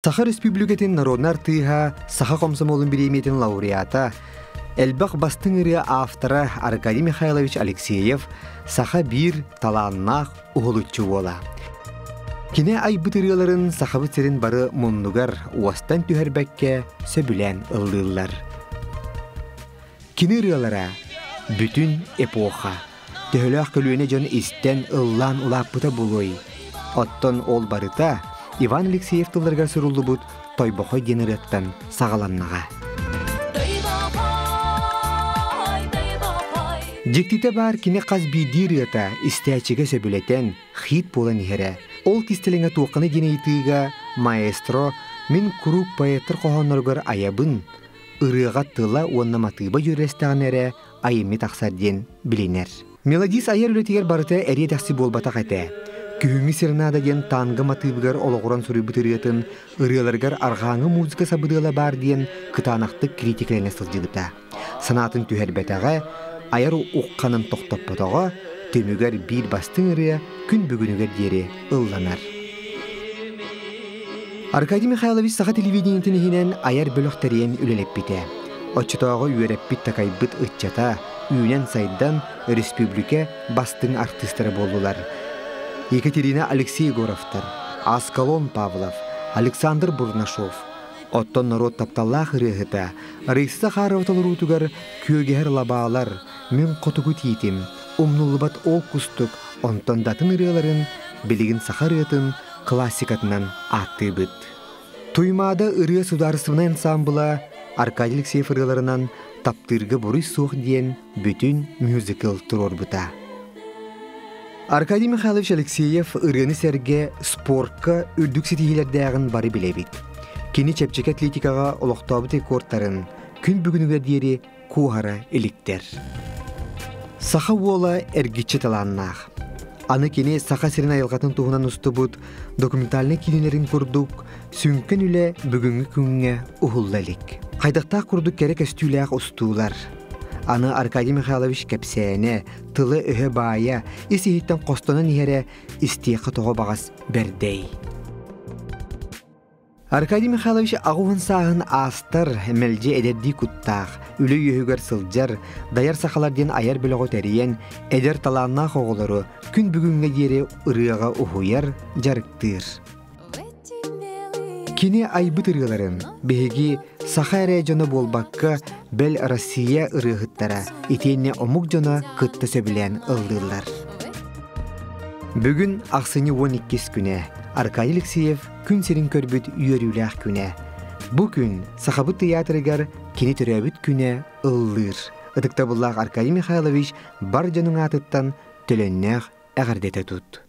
Саха Республикатын народнай артыыһа, Саха комсомолун бириэмийэтин лауреата, элбэх бастыҥ ырыа автора Аркадий Михайлович Алексеев саха биир талааннаах уһулуччу уола. Кини айбыт ырыаларын Сахабыт сирин бары муннугар уостан түһэрбэккэ сөбүлээн ыллыыллар. Кини ырыалара бүтүн эпоха. Төһөлөөх көлүөнэ дьон истэн, ыллаан улааппыта буолуой? Оттон ол барыта Иван Алексеев тылларыгар суруллубут Тойбохой диэн ырыаттан саҕаланнаҕа. Дьиктитэ баар кини хас биирдии ырыата истээччигэ сөбүлэтэн, хит буолан иһэрэ. Ол кистэлэҥэ туохханы диэн ыйытыыга маэстро «Мин куруук поэттар хоһоонноругар айабын, ырыаҕа тыла уонна матыыба дьүөрэлэстэҕинэ эрэ айымньы тахсар диэн билинэр. Мелодист айар үлэтигэр барыта эриэ-дэхси буолбатах этэ. Күһүҥҥү серенада диэн танго матыыбыгар олоҕуран суруйбут ырыатын ырыаларыгар арҕааҥы музыка сабыдыала баар диэн кытаанахтык критикэлэнэ сылдьыбыта. Санаатын түһэрбэтэҕэ, айар ухханын тохтоппотоҕо, түмүгэр биир бастыҥ ырыа күн бүгүнүгэр диэри ылланар. Аркадий Михайлович саха телевидениетин иһинэн айар бөлөх тэрийэн үлэлэппитэ. Оччотооҕу үөрэппит-такайбыт ыччата үүнэн-сайдан өрөспүүбүлүкэ бастыҥ артыыстара буоллулар. Екатерина Алексей Егоровтар, Аскалон Павлов, Александр Бурнашов, оттон норуот тапталлаах ырыаһыта Раиса Захарова толоруутугар Күөгэһэр лабаалар, Мин хотугу тиитим, Умнуллубат ол кустук, онтон датын ырыаларын билигин саха ырыатын классикатынан ааттыыбыт. Туймаада ырыа судаарыстыбаннай ансаамбыла Аркадий Алексеев ырыаларынан «Таптыырга буруй суох» диэн бүтүн мюзикл туруорбута. Аркадий Михайлович Алексеев ырыаны сэргэ спортка үрдүк ситиһиилэрдээҕин бары билэбит. Кини чэпчэки атлетикаҕа олохтообут рекордтарын күн бүгүнүгэр диэри куоһара иликтэр. Саха уола эргиччи талааннаах. Аны кини Саха сирин айылҕатын туһунан устубут документальнай киинэлэрин курдук сүҥкэн үлэ бүгүҥҥү күҥҥэ уһулла илик. Хайдахтаах курдук кэрэ көстүүлээх устуулар. Аны Аркадий Михайлович кэпсээнэ, тыла-өһө баайа, ис-иһиттэн хостонон иһэрэ истиэххэ тоҕо баҕас бэрдэй. Аркадий Михайлович аҕуһун сааһын аастар, мэлдьи эдэрдии куттаах, үлэ үөһүгэр сылдьар, дайар сахалар диэн айар бөлөҕү тэрийэн, эдэр талааннаах оҕолору күн бүгүҥҥэ диэри ырыаҕа уһуйар, дьарыктыыр. Кини айбыт ырыаларын биһиги саха эрэ дьоно буолбакка, бэл Россия ырыаһыттара итиэннэ омук дьоно кытта сөбүлээн ыллыыллар. Бүгүн ахсынньы 12 күнэ Аркадий Алексеев күн сирин көрбүт үөрүүлээх күнэ. Бу күн Сахабыт тыйаатырыгар кини төрөөбүт күнэ ыллыыр. Ытыктабыллаах Аркадий Михайлович бар дьонуҥ аатыттан төлөннөөх эҕэрдэтэ тут.